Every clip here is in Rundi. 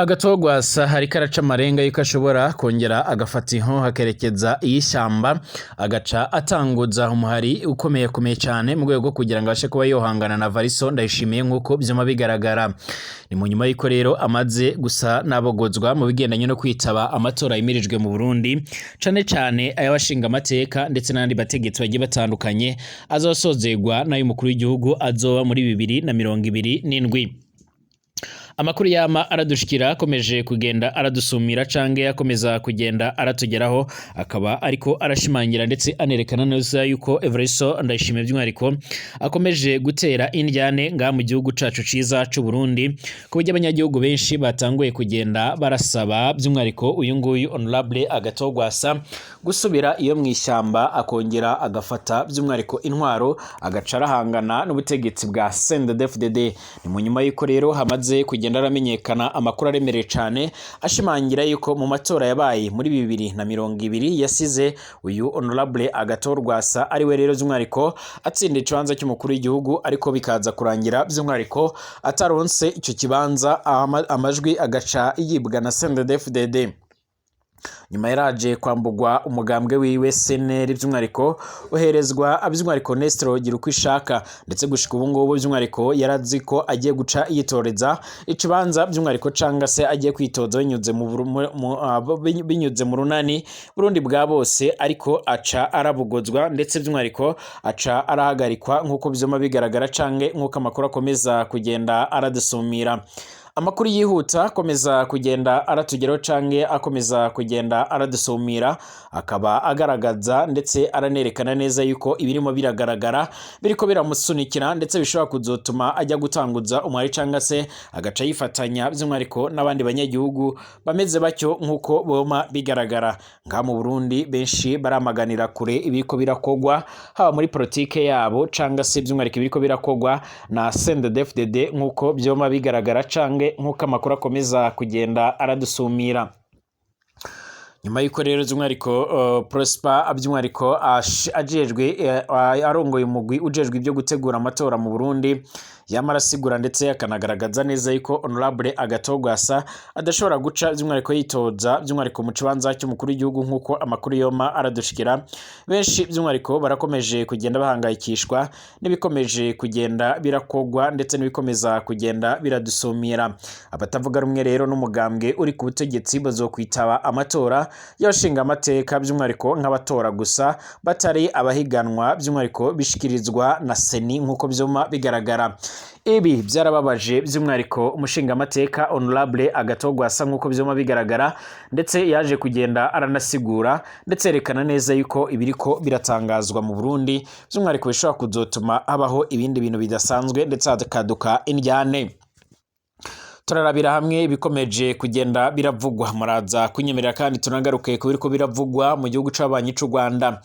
Agathon Rwasa hariko araca amarenga yuko ashobora kongera agafata inko akerekeza iy'ishyamba, agaca atanguza umuhari ukomeye komeye cyane mu rwego rwo kugira ngo abashe kuba yohangana na Variso Ndayishimiye, nk'uko vyama bigaragara. Ni mu nyuma y'uko rero amaze gusa n'abogozwa mu bigendanye no kwitaba amatora yimirijwe mu Burundi, cane cane ay'abashinga amateka ndetse n'abandi bategetsi bagiye batandukanye, azosozegwa n'ay'umukuru w'igihugu azoba muri 2027. Amakuru yama aradushikira, akomeje kugenda aradusumira canke akomeza kugenda aratugeraho, akaba ariko arashimangira ndetse anerekana neza yuko Evaristo Ndayishimiye by'umwihariko akomeje gutera indyane ngaha mu gihugu cacu ciza c'u Burundi, ku buryo abanyagihugu benshi batanguye kugenda barasaba by'umwihariko uyu nguyu Honorable Agathon Rwasa gusubira iyo mw'ishyamba, akongera agafata by'umwihariko intwaro, agaca arahangana n'ubutegetsi bwa CNDD-FDD. Ni mu nyuma y'uko rero hamaze kugenda aramenyekana amakuru aremereye cane ashimangira yuko mu matora yabaye muri 2020 yasize uyu Honorable Agathon Rwasa ari we rero by'umwihariko atsinda ikibanza cy'umukuru w'igihugu, ariko bikaza kurangira by'umwihariko ataronse icyo kibanza, amajwi agaca yibwa na CNDD-FDD. Nyuma yaraje kwambugwa umugambwe wiwe CNL, by'umwihariko uherezwa by'umwihariko Nestor Girukwishaka, ndetse gushika ubu ngubu by'umwihariko yarazi ko agiye guca yitoreza ikibanza by'umwihariko, canga se agiye kwitoza binyuze mu runani Burundi bwa bose, ariko aca arabugozwa, ndetse by'umwihariko aca arahagarikwa, nk'uko vyoma bigaragara canke nk'uko amakuru akomeza kugenda aradusumira. Amakuru yihuta akomeza kugenda aratugeraho canke akomeza kugenda aradusumira akaba agaragaza ndetse aranerekana neza yuko ibirimo biragaragara biriko biramusunikira, ndetse bishobora kuzotuma ajya gutanguza umwari canga se agaca yifatanya by'umwihariko n'abandi banyagihugu bameze batyo, nk'uko boma bigaragara. Ngaha mu Burundi benshi baramaganira kure ibiriko birakogwa, haba muri politike yabo canga se by'umwihariko ibiriko birakogwa na CNDD-FDD, nk'uko byoma bigaragara canke nk'uko amakuru akomeza kugenda aradusumira. Nyuma y'uko rero by'umwihariko Prosper by'umwihariko ajejwe arongoye umugwi ujejwe ibyo gutegura amatora mu Burundi yamara asigura ndetse akanagaragaza neza yuko Honorable Agathon Rwasa adashobora guca by'umwihariko yitoza by'umwihariko mu kibanza cy'umukuru w'igihugu, nk'uko amakuru yoma aradushikira, benshi by'umwihariko barakomeje kugenda bahangayikishwa n'ibikomeje kugenda birakogwa ndetse n'ibikomeza kugenda biradusumira. Abatavuga rumwe rero n'umugambwe uri ku butegetsi bazokwitaba amatora y'abashinga amateka by'umwihariko nk'abatora gusa, batari abahiganwa, by'umwihariko bishikirizwa na CENI, nk'uko vyoma bigaragara. Ibi byarababaje by'umwihariko umushingamateka Honorable Agathon Rwasa, nk'uko vyoma bigaragara, ndetse yaje kugenda aranasigura ndetse yerekana neza yuko ibiriko biratangazwa mu Burundi by'umwihariko bishobora kuzotuma habaho ibindi bintu bidasanzwe, ndetse hakaduka indyane. Turarabira hamwe ibikomeje kugenda biravugwa. Muraza kunyemerera kandi tunagaruke ku biriko biravugwa mu gihugu c'abanyi c'u Rwanda,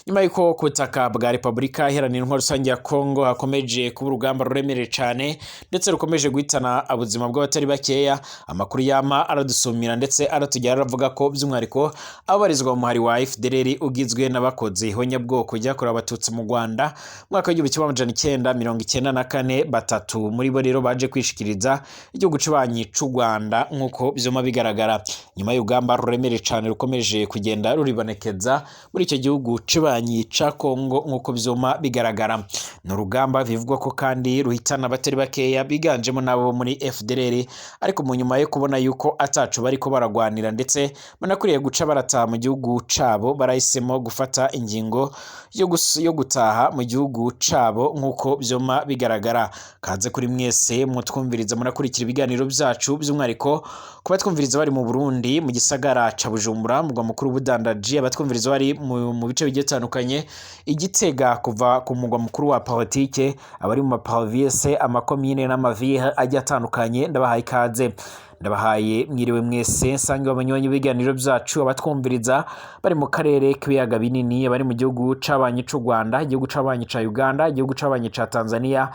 nyuma y'uko ku butaka bwa Repubulika Iharanira Intwaro Rusange ya Kongo hakomeje kuba urugamba ruremereye cane ndetse rukomeje guhitana ubuzima bw'abatari bakeya. Amakuru yama aradusumira ndetse aratugera aravuga ko by'umwihariko ababarizwa mu muhari wa FDLR ugizwe n'abakoze ihonyabwoko ryakorewe Abatutsi mu Rwanda mu mwaka w'1994, batatu muri bo rero baje kwishikiriza igihugu c'ubanyi c'u Rwanda, nk'uko vyoma bigaragara, nyuma y'urugamba ruremereye cane rukomeje kugenda ruribonekeza muri icyo gihugu c'ubanyi ca Kongo. Nk'uko vyoma bigaragara, ni urugamba bivugwa ko kandi ruhitana abatari bakeya biganjemo n'abo muri FDLR, ariko mu nyuma yo kubona yuko ataco bariko baragwanira ndetse banakwiriye guca barataha mu gihugu cabo, barahisemo gufata ingingo yo gutaha mu gihugu cabo, nk'uko vyoma bigaragara. Kaze kuri mwese mutwumviriza, munakurikira ibiganiro vyacu, by'umwihariko kuba twumviriza bari mu Burundi mu gisagara ca Bujumbura, mugwa mukuru w'ubudandaji, abatwumviriza bari mu bice bigiye bitandukanye, igitega kuva ku mugwa mukuru wa politike, abari mu maprovince, amakomine n'amaville agiye atandukanye, ndabahaye ikaze, ndabahaye mwiriwe mwese nsange abanywanyi b'ibiganiro byacu, abatwumviriza bari mu karere k'ibiyaga binini, abari mu gihugu c'abanyi c'u Rwanda, igihugu c'abanyi ca Uganda, igihugu c'abanyi ca Tanzania,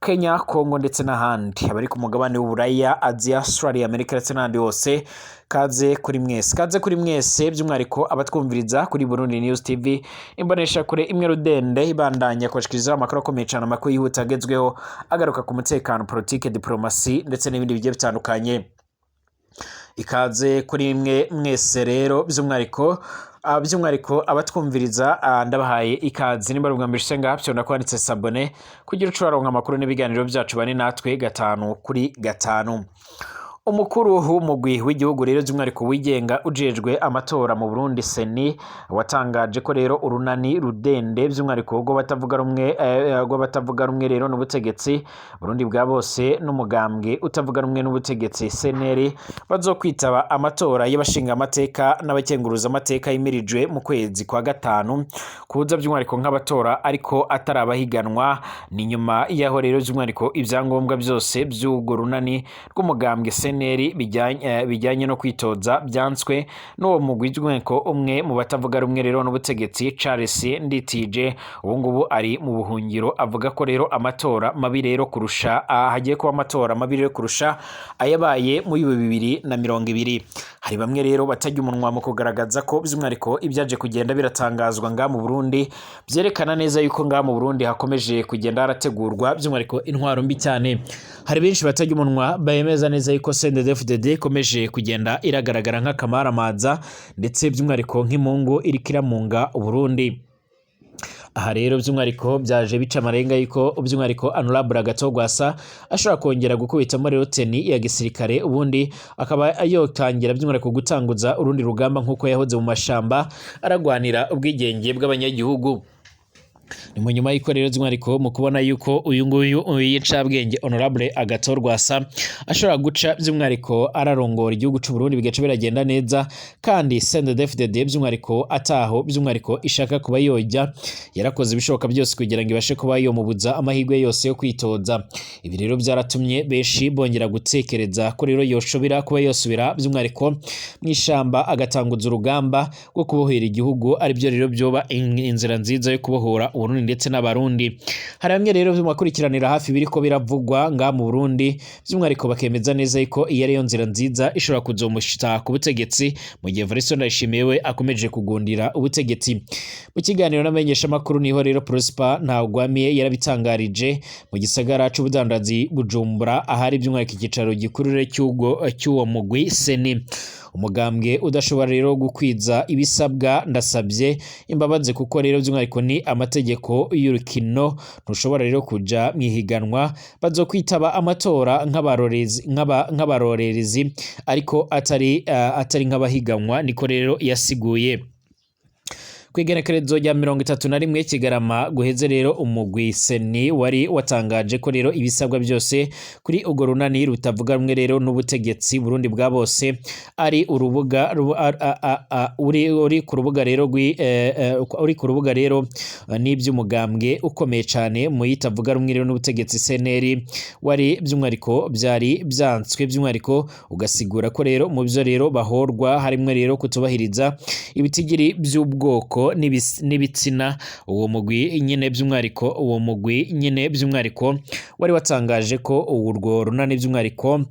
Kenya, Congo ndetse n'ahandi, abari ku mugabane w'Uburaya, Asia, Australia, Amerika ndetse n'ahandi hose, kaze kuri mwese, kaze kuri mwese, by'umwihariko abatwumviriza kuri Burundi News TV, imbonesha kure imwe rudende ibandanya kubashikiriza amakuru akomeye cyane, amakuru yihuta agezweho agaruka ku mutekano, politike, diplomasi ndetse n'ibindi bigiye bitandukanye. Ikaze kuri mwe mwese rero, by'umwihariko abatwumviriza, ndabahaye ikaze. Nimba ari ubwa mbere usenga, fyonda kwanditse s'abonner kugira uce uraronka amakuru n'ibiganiro byacu. Bane natwe gatanu kuri gatanu. Umukuru w'umugwi w'igihugu rero by'umwihariko wigenga ujejwe amatora mu Burundi, CENI, watangaje ko rero urunani rudende by'umwihariko rw'abatavuga rumwe rero n'ubutegetsi, Burundi bwa bose, n'umugambwe utavuga rumwe n'ubutegetsi CNL, bazokwitaba amatora y'abashinga amateka n'abakenguruza amateka yimirijwe mu kwezi kwa gatanu kuza, by'umwihariko nk'abatora ariko atari abahiganwa. Ni nyuma y'aho rero by'umwihariko ibyangombwa byose by'urwo runani rw'umugambwe CNL bijyanye no kwitoza byanswe n'uwo mugwi. By'umwihariko umwe mu batavuga rumwe rero n'ubutegetsi, Charles Nditije, ubu ngubu ari mu buhungiro, avuga ko rero amatora mabi rero kurusha hagiye kuba amatora mabi rero kurusha ayabaye muri 2020. Hari bamwe rero batajya umunwa mu kugaragaza ko by'umwihariko ibyaje kugenda biratangazwa ngaha mu Burundi byerekana neza yuko ngaha mu Burundi hakomeje kugenda harategurwa by'umwihariko intwaro mbi cyane. Hari benshi batajya umunwa bemeza neza yuko CNDD-FDD ikomeje kugenda iragaragara nk'akamaramaza, ndetse by'umwihariko nk'imungu iriko iramunga Uburundi. Aha rero by'umwihariko byaje bica amarenga yuko by'umwihariko Honorable Agathon Rwasa ashobora kongera gukubitamo rero tenue ya gisirikare, ubundi akaba yotangira by'umwihariko gutanguza urundi rugamba nk'uko yahoze mu mashamba aragwanira ubwigenge bw'abanyagihugu. Ni mu nyuma y'uko rero by'umwihariko mu kubona yuko uyu nguyu y'incabwenge Honorable Agathon Rwasa ashobora guca by'umwihariko ararongora igihugu c'u Burundi bigaca biragenda neza, kandi CNDD-FDD by'umwihariko ataho by'umwihariko ishaka kuba yojya, yarakoze ibishoboka byose kugira ngo ibashe kuba yomubuza amahirwe yose yo kwitoza. Ibi rero byaratumye benshi bongera gutekereza ko rero yoshobora kuba yosubira by'umwihariko mu ishamba agatanguza urugamba rwo kubohera igihugu, aribyo rero byoba inzira nziza yo kubohora Uburundi ndetse n'Abarundi. Hari bamwe rero bakurikiranira hafi biriko biravugwa ngaha mu Burundi, by'umwihariko bakemeza neza yuko iyo ariyo nzira nziza ishobora kuzomushitsa ku butegetsi mu gihe Evariste Ndayishimiye we akomeje kugundira ubutegetsi. Mu kiganiro n'amenyeshamakuru niho rero Prosper Ntagwamiye yarabitangarije mu gisagara c'ubudandazi Bujumbura, ahari by'umwihariko ikicaro gikuru rero cy'uwo mugwi CENI. Umugambwe udashobora rero gukwiza ibisabwa, ndasabye imbabazi, kuko rero by'umwihariko ni amategeko y'urukino, ntushobora rero kuja mwihiganwa. Bazokwitaba amatora nk'abarorerezi ariko atari nk'abahiganwa, niko rero yasiguye. Kw'igenekerezo rya 31 Kigarama guheze rero, umugwi CENI wari watangaje ko rero ibisabwa byose kuri urwo runani rutavuga rumwe rero n'ubutegetsi, Burundi bwa bose, ari urubuga uri ku rubuga rero uri ku rubuga rero n'iby'umugambwe ukomeye cyane mu yitavuga rumwe rero n'ubutegetsi CNL wari by'umwihariko byari byanswe, by'umwihariko ugasigura ko rero mu byo rero bahorwa harimwo rero kutubahiriza ibitigiri by'ubwoko n'ibitsina. Uwo mugwi nyine by'umwihariko wari watangaje ko urwo runani by'umwihariko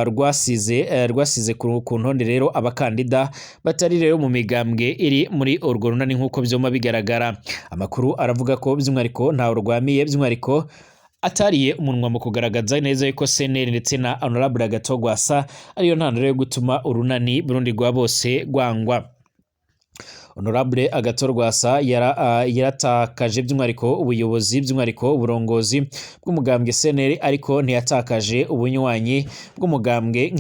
rwasize ku ntonde rero abakandida batari rero mu migambwe iri muri urwo runani nk'uko byoma bigaragara. Amakuru aravuga ko by'umwihariko ntawe rwamiye by'umwihariko atariye umunwa mu kugaragaza neza yuko CNL ndetse na Honorable Agathon Rwasa ariyo ntandaro yo gutuma urunani Burundi rwa bose rwangwa. Honorable Agathon Rwasa yaratakaje by'umwihariko ubuyobozi, by'umwihariko uburongozi bw'umugambwe CNL, ariko ntiyatakaje ubunywanyi bw'umugambwe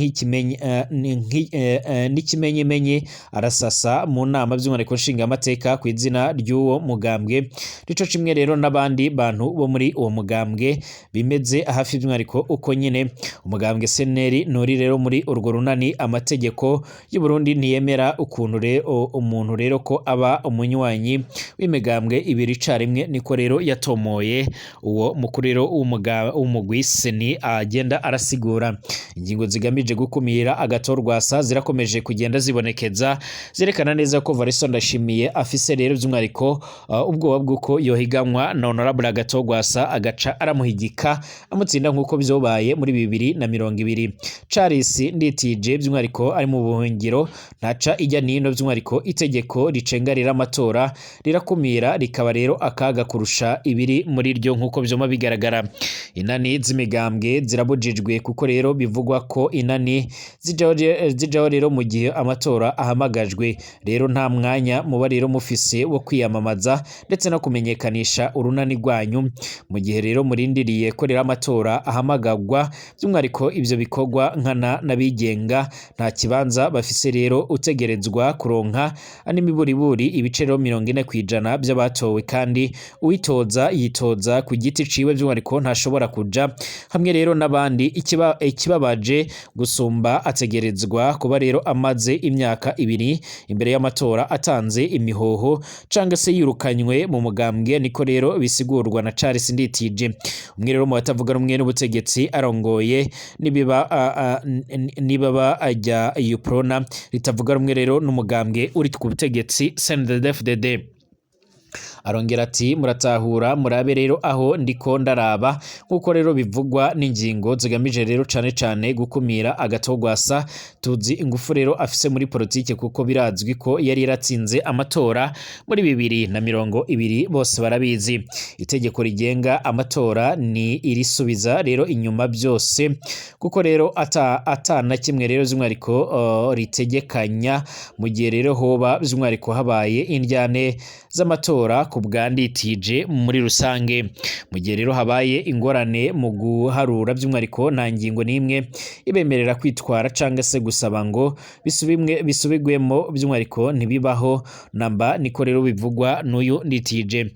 n'ikimenyimenyi arasasa mu nama by'umwihariko nshingamateka ku izina ry'uwo mugambwe. Rico kimwe rero n'abandi bantu bo muri uwo mugambwe bimeze hafi by'umwihariko uko nyine. Umugambwe CNL nturi rero muri urwo runani. Amategeko y'u Burundi ntiyemera ukuntu rero umuntu rero ko aba umunywanyi w'imigambwe ibiri icarimwe, niko rero yatomoye uwo mukuru rero w'umugwi CENI agenda arasigura. Ingingo zigamije gukumira Agathon Rwasa zirakomeje kugenda zibonekeza, zerekana neza ko Evariste Ndayishimiye afise rero by'umwihariko ubwoba bw'uko yohiganwa na Honorable Agathon Rwasa agaca aramuhigika amutsinda nk'uko byobaye muri 2020. Charles Nditije by'umwihariko ari mu buhungiro, ntaca ijya nino by'umwihariko itegeko. ricenga rero amatora rirakumira, rikaba rero akaga kurusha ibiri muri ryo, nk'uko vyoma bigaragara. Inani z'imigambwe zirabujijwe, kuko rero bivugwa ko inani zijaho rero mu gihe amatora ahamagajwe. Rero nta mwanya muba rero mufise wo kwiyamamaza ndetse no kumenyekanisha urunani rwanyu mu gihe rero murindiriye ko rero amatora ahamagagwa. By'umwihariko ivyo bikorwa nkana n'abigenga nta kibanza bafise. Rero utegerezwa kuronka n'imiburiburi ibice rero 40% by'abatowe, kandi uwitoza yitoza ku giti ciwe, by'umwihariko ntashobora kuja hamwe rero n'abandi. Ikibabaje gusumba, ategerezwa kuba rero amaze imyaka 2 imbere y'amatora atanze imihoho cangwa se yirukanywe mu mugambwe. Niko rero bisigurwa na Charles Nditije, umwe rero mu batavuga rumwe n'ubutegetsi, arongoye nibiba nibaba ajya UPRONA ritavuga rumwe rero n'umugambwe uri ku butegetsi CNDD-FDD. Arongera ati: "Muratahura, murabe rero aho ndiko ndaraba, nk'uko rero bivugwa n'ingingo zigamije rero cane cane gukumira Agatogwasa. Tuzi ingufu rero afise muri politike, kuko birazwi ko yari yaratsinze amatora muri 2020, bose barabizi. Itegeko rigenga amatora ni irisubiza rero inyuma byose, kuko rero ata na kimwe rero by'umwihariko ritegekanya mu gihe rero hoba by'umwihariko habaye indyane z'amatora." Ku bwa Nditije, muri rusange, mu gihe rero habaye ingorane mu guharura, by'umwihariko nta ngingo n'imwe ibemerera kwitwara cyangwa se gusaba ngo bisubigwemo, by'umwihariko ntibibaho namba. Niko rero bivugwa n'uyu Nditije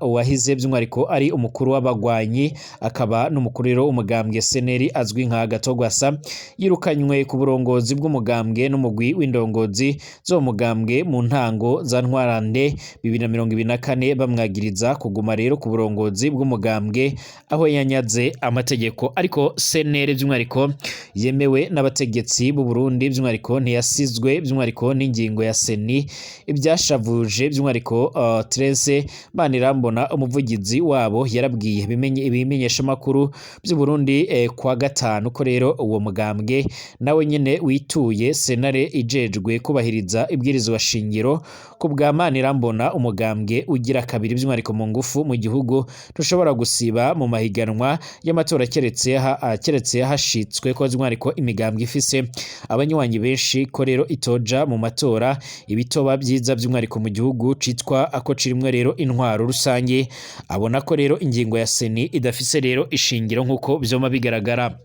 wahize by'umwihariko ari umukuru w'abagwanyi, akaba n'umukuru rero w'umugambwe CNL azwi nka Gatogwasa. Yirukanywe ku burongozi bw'umugambwe n'umugwi w'indongozi z'uwo mugambwe mu ntango za Ntwarante 2024, bamwagiriza kuguma rero ku burongozi bw'umugambwe aho yanyaze amategeko. Ariko CNL by'umwihariko yemewe n'abategetsi b'u Burundi, by'umwihariko ntiyasizwe by'umwihariko n'ingingo ya CENI. Ibyashavuje by'umwihariko Terence Manirambona, umuvugizi wabo, yarabwiye ibimenyeshamakuru by'u Burundi kwa gatanu ko rero uwo mugambwe nawe nyene wituye sentare ijejwe kubahiriza ibwirizwa shingiro. Ku bwa Manirambona, umugambwe ugira kabiri by'umwihariko mu ngufu mu gihugu ntushobora gusiba mu mahiganwa y'amatora keretse hashitswe ko by'umwihariko imigambwe ifise abanywanyi benshi ko rero itoja mu matora, ibitoba byiza by'umwihariko mu gihugu citwa ako cirimwe rero intwaro rusange. Abona ko rero ingingo ya CENI idafise rero ishingiro, nk'uko vyoma bigaragara.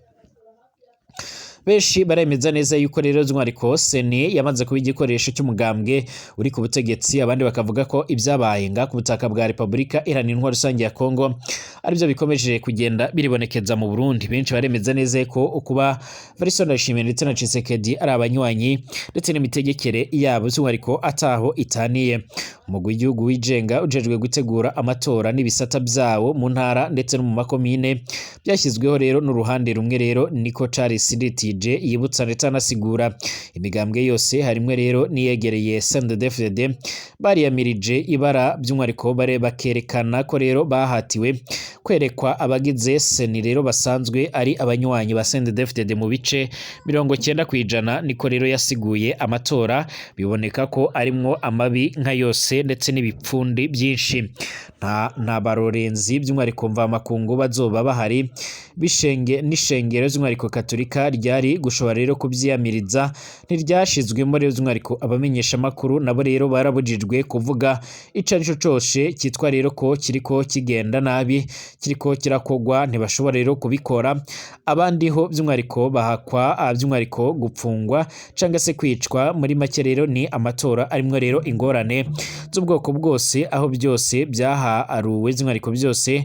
Benshi baremeza neza yuko rero by'umwihariko CENI yamaze kuba igikoresho cy'umugambwe uri ku butegetsi. Abandi bakavuga ko ibyabaye nga ku butaka bwa Repubulika Iharanira Intwaro Rusange ya Kongo aribyo bikomeje kugenda biribonekeza mu Burundi. Benshi baremeza neza ko kuba Evariste Ndayishimiye ndetse na Tshisekedi ari abanywanyi ndetse n'imitegekere yabo by'umwihariko ataho itaniye. Umugwi w'igihugu wigenga ujejwe gutegura amatora n'ibisata byawo mu ntara ndetse no mu makomine byashyizweho rero n'uruhande rumwe rero, niko Charles Nditije yibutsa ndetse anasigura. Imigambwe yose, harimwe rero n'iyegereye CNDD-FDD, bariyamirije ibara by'umwihariko, bare bakerekana ko rero bahatiwe kwerekwa abagize CENI rero basanzwe ari abanywanyi ba CNDD-FDD mu bice 90%. Niko rero yasiguye. Amatora biboneka ko arimwo amabi nka yose ndetse n'ibipfundi byinshi. Nta barorenzi by'umwihariko mvamakungu bazoba bahari, bishenge n'ishengero by'umwihariko katolika ryari gushobora rero kubyiyamiriza ntiryashizwemo rero. By'umwihariko abamenyeshamakuru nabo rero barabujijwe kuvuga ico arico cose cyitwa rero ko kiriko kigenda nabi, kiriko kirakogwa, ntibashobora rero kubikora. Abandi ho by'umwihariko bahakwa by'umwihariko gupfungwa cyangwa se kwicwa. Muri make rero ni amatora arimwo rero ingorane z'ubwoko bwose, aho byose byaharuwe by'umwihariko byose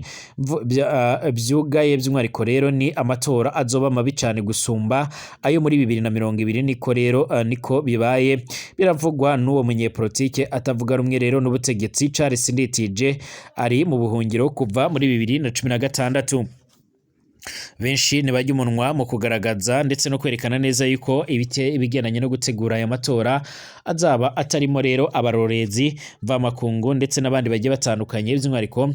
byugaye. By'umwihariko rero ni amatora azoba mabi cyane gusumba ayo muri 2020. Niko rero niko bibaye biravugwa n'uwo munyepolitike atavuga rumwe rero n'ubutegetsi. Charles Nditije ari mu buhungiro kuva muri 2016. Benshi ntibajya umunwa mu kugaragaza ndetse no kwerekana neza yuko ibigendanye no gutegura aya matora azaba atarimo rero abarorezi mvamakungu ndetse n'abandi bagiye batandukanye, by'umwihariko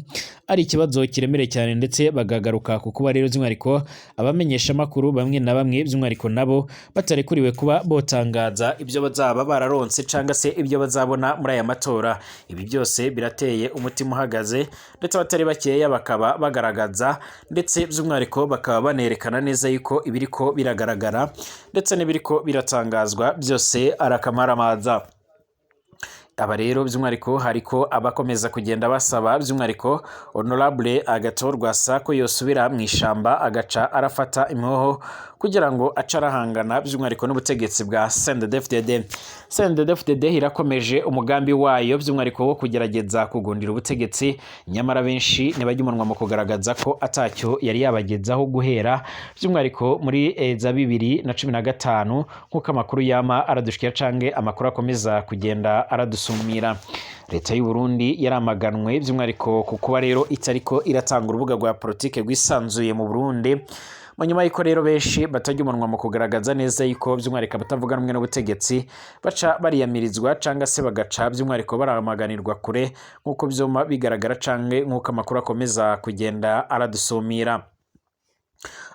ari ikibazo kiremereye cyane, ndetse bagagaruka ku kuba rero by'umwihariko abamenyeshamakuru bamwe na bamwe by'umwihariko nabo batarekuriwe kuba botangaza ibyo bazaba bararonse cyangwa se ibyo bazabona muri aya matora. Ibi byose birateye umutima uhagaze, ndetse abatari bakeya bakaba bagaragaza ndetse by'umwihariko bakaba banerekana neza yuko ibiriko biragaragara ndetse n'ibiriko biratangazwa byose ari akamaramaza. Aba rero by'umwihariko hariko abakomeza kugenda basaba by'umwihariko Honorable Agathon Rwasa ko yosubira mu ishamba, agaca arafata imhoho kugira ngo ace arahangana by'umwihariko n'ubutegetsi bwa CNDD-FDD. CNDD-FDD irakomeje umugambi wayo by'umwihariko wo kugerageza kugundira ubutegetsi, nyamara benshi ntibajya umunwa mu kugaragaza ko atacyo yari yabagezaho guhera by'umwihariko muri za 2015, nk'uko amakuru yama aradushikira canke amakuru akomeza kugenda aradusumira. Leta y'u Burundi yaramaganwe by'umwihariko ku kuba rero itariko iratanga urubuga rwa politike rwisanzuye mu Burundi, mu nyuma y'uko rero benshi batajya umunwa mu kugaragaza neza yuko by'umwihariko abatavuga rumwe n'ubutegetsi baca bariyamirizwa cyangwa se bagaca by'umwihariko baramaganirwa kure, nk'uko byuma bigaragara canke nk'uko amakuru akomeza kugenda aradusumira.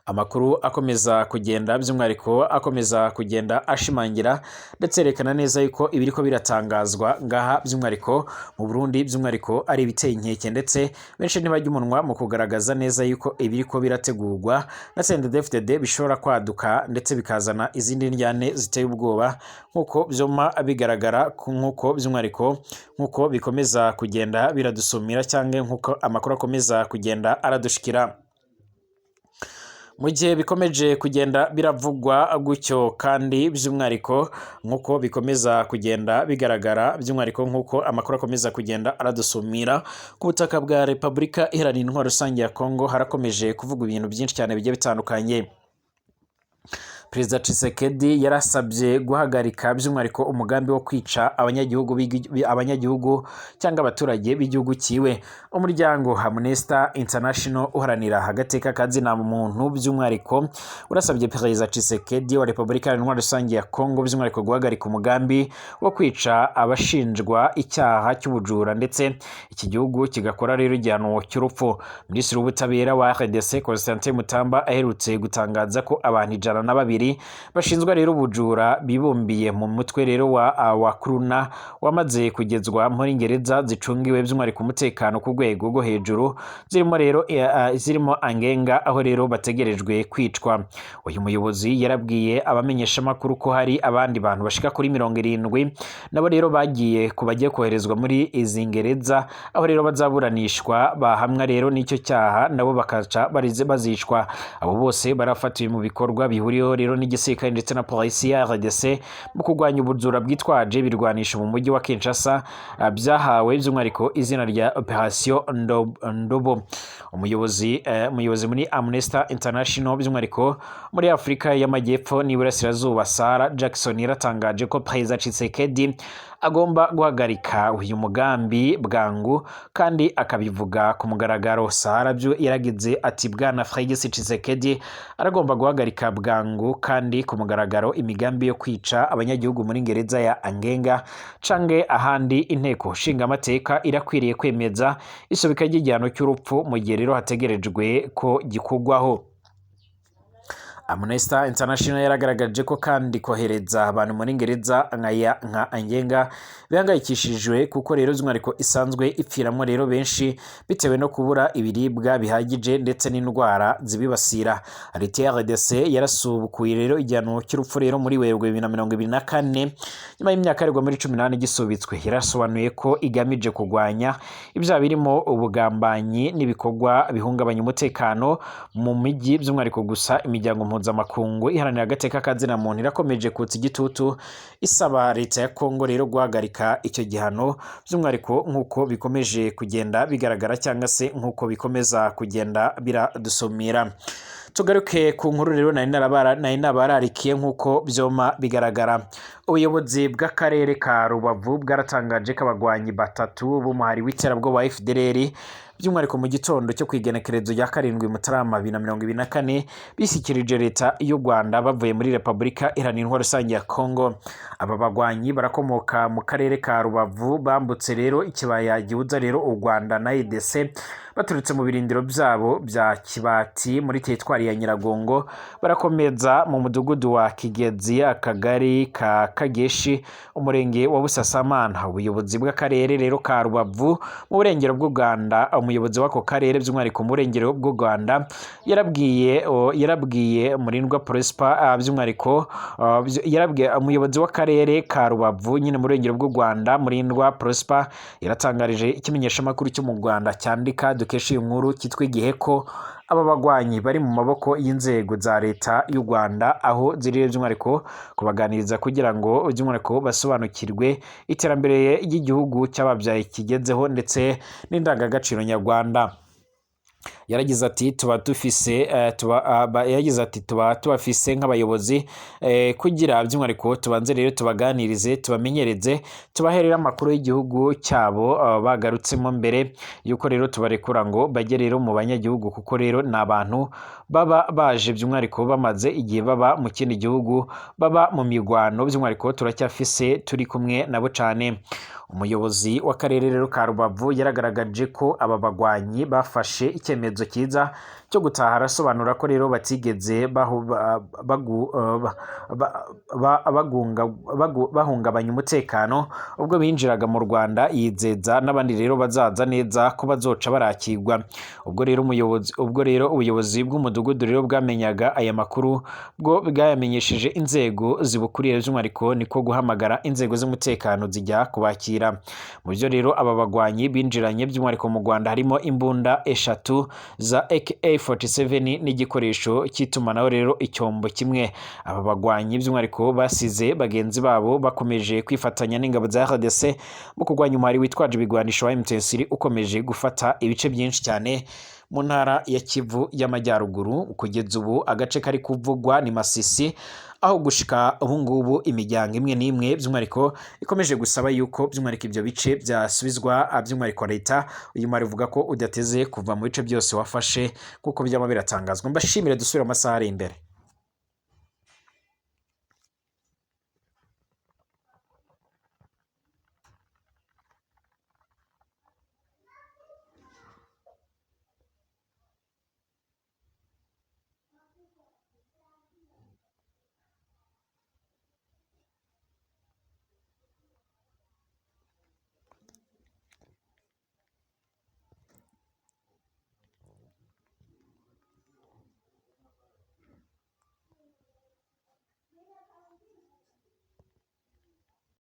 Amakuru akomeza kugenda by'umwihariko akomeza kugenda ashimangira ndetse yerekana neza yuko ibiriko biratangazwa ngaha by'umwihariko mu Burundi by'umwihariko ari ibiteye inkeke, ndetse benshi ntibajya umunwa mu kugaragaza neza yuko ibiriko birategurwa na CNDD-FDD bishobora kwaduka ndetse bikazana izindi ndyane ziteye ubwoba, nk'uko byoma bigaragara, nk'uko by'umwihariko nk'uko bikomeza kugenda biradusumira cyangwa nk'uko amakuru akomeza kugenda aradushikira. Mu gihe bikomeje kugenda biravugwa gutyo kandi by'umwihariko nk'uko bikomeza kugenda bigaragara, by'umwihariko nk'uko amakuru akomeza kugenda aradusumira, ku butaka bwa Repubulika Iharanira Intwaro Rusange ya Kongo harakomeje kuvugwa ibintu byinshi cyane bigiye bitandukanye. Perezida Tshisekedi yarasabye guhagarika by'umwihariko umugambi wo kwica abanyagihugu cyangwa abaturage b'igihugu kiwe. Umuryango Amnesty International uharanira agateka ka zina muntu by'umwihariko urasabye Perezida Tshisekedi wa Repubulika Iharanira Rusange ya Kongo by'umwihariko guhagarika umugambi wo kwica abashinjwa icyaha cy'ubujura, ndetse iki gihugu kigakora rero igihano cy'urupfu. Minisitiri w'Ubutabera wa RDC Constantin Mutamba aherutse gutangaza ko abantu 102 bashinzwe rero ubujura bibumbiye mu mutwe rero wa Kruna wamaze kugezwa muri gereza zicungiwe by'umwihariko umutekano ku rwego rwo hejuru, zirimo rero zirimo Angenga, aho rero bategerejwe kwicwa. Uyu muyobozi yarabwiye abamenyeshamakuru ko hari abandi bantu bashika kuri 70 nabo rero bagiye ku bagiye koherezwa muri izi gereza, aho rero bazaburanishwa bahamwa rero n'icyo cyaha nabo bakaca bazicwa. Abo bose barafatiwe mu bikorwa bihuriyeho rero n'igisirikare ndetse na polisi ya RDC mu kurwanya ubujura bwitwaje ibirwanisho mu mujyi wa Kinshasa, byahawe by'umwihariko izina rya Operation Ndobo. Umuyobozi muri Amnesty International by'umwihariko muri Afurika y'Amajyepfo n'Iburasirazuba Sarah Jackson yaratangaje ko Perezida Tshisekedi agomba guhagarika uyu mugambi bwangu kandi akabivuga ku mugaragaro. Sarah byo yaragize ati: "Bwana Felix Tshisekedi aragomba guhagarika bwangu kandi ku mugaragaro imigambi yo kwica abanyagihugu muri gereza ya Angenga cange ahandi. Inteko nshingamateka irakwiriye kwemeza isubika ry'igihano cy'urupfu mu gihe rero hategerejwe ko gikurwaho." Amnesty International yaragaragaje ko kandi kohereza abantu muri gereza nka Angenga bihangayikishijwe, kuko rero by'umwihariko isanzwe ipfiramo rero benshi bitewe no kubura ibiribwa bihagije ndetse n'indwara zibibasira. Leta ya RDC yarasubukuye rero igihano cy'urupfu rero muri Werurwe 2024, nyuma y'imyaka aregwa muri 18 gisubitswe. Yarasobanuye ko igamije kurwanya ibyaha birimo ubugambanyi n'ibikorwa bihungabanya umutekano mu mijyi by'umwihariko. Gusa imiryango mpuzamakungu iharanira agateka ka zina muntu irakomeje kutsa igitutu isaba leta ya Kongo rero guhagarika icyo gihano, by'umwihariko nk'uko bikomeje kugenda bigaragara cyangwa se nk'uko bikomeza kugenda biradusumira. Tugaruke ku nkuru rero nari nabararikiye. Nk'uko byoma bigaragara, ubuyobozi bw'akarere ka Rubavu bwaratangaje ko abagwanyi batatu b'umuhari w'iterabwoba wa FDLR By'umwihariko mu gitondo cyo kwigenekerezo rya 7 Mutarama 2024 bishyikirije leta y'u Rwanda bavuye muri Repubulika Iharanira Intwaro Rusange ya Congo. Aba bagwanyi barakomoka mu karere ka Rubavu, bambutse rero ikibaya gihuza rero u Rwanda na RDC baturutse mu birindiro byabo bya Kibati muri teritwari ya Nyiragongo, barakomeza mu mudugudu wa Kigezi, akagari ka Kageshi, umurenge wa Busasamana. Ubuyobozi bw'akarere rero ka Rubavu mu burengero bw'u Rwanda, umuyobozi w'ako karere by'umwihariko mu burengero bw'u Rwanda yarabwiye Murindwa Prosper, by'umwihariko yarabwiye umuyobozi w'akarere ka Rubavu nyine mu burengero bw'u Rwanda, Murindwa Prosper, yaratangarije ikimenyeshamakuru cyo mu Rwanda cyandika dukesha iyi nkuru cyitwa Igihe ko aba bagwanyi bari mu maboko y'inzego za leta y'u Rwanda, aho ziri by'umwihariko kubaganiriza kugira ngo by'umwihariko basobanukirwe iterambere ry'igihugu cy'ababyaye kigezeho ndetse n'indangagaciro nyarwanda. Yaragize ati tuba dufise tuba yagize ati tuba tubafise nk'abayobozi kugira by'umwihariko tubanze rero tubaganirize, tubamenyereze, tubaherere amakuru y'igihugu cyabo bagarutsemo mbere yuko rero tubarekura ngo bajye rero mu banyagihugu, kuko rero ni abantu baba baje by'umwihariko bamaze igihe baba mu kindi gihugu, baba mu mirwano. By'umwihariko turacyafise turi kumwe nabo cane. Umuyobozi w'akarere rero ka Rubavu yaragaragaje ko aba bagwanyi bafashe icyemezo cyiza cyo gutaha, arasobanura ko rero batigeze bahungabanya umutekano ubwo binjiraga mu Rwanda, yizeza n'abandi rero bazaza neza ko bazoca barakirwa. Ubwo rero ubuyobozi bw'umudugudu rero bwamenyaga aya makuru, bwo bwayamenyesheje inzego zibukuriye, by'umwihariko niko guhamagara inzego z'umutekano zijya kubakira. Mu byo rero aba bagwanyi binjiranye by'umwihariko mu Rwanda harimo imbunda 3 za AK-47 n'igikoresho cy'itumanaho rero icyombo kimwe. Aba bagwanyi by'umwihariko basize bagenzi babo bakomeje kwifatanya n'ingabo za RDC mu kurwanya umuhari witwaje ibigwanisho wa M23 ukomeje gufata ibice byinshi cyane mu ntara ya Kivu y'Amajyaruguru. Kugeza ubu agace kari kuvugwa ni Masisi, aho gushika ubu ngubu imiryango imwe n'imwe by'umwihariko ikomeje gusaba yuko by'umwihariko ibyo bice byasubizwa by'umwihariko leta. Uyu mwari uvuga ko udateze kuva mu bice byose wafashe kuko byaba biratangazwa. Mbashimire, dusubire amasaha ari imbere.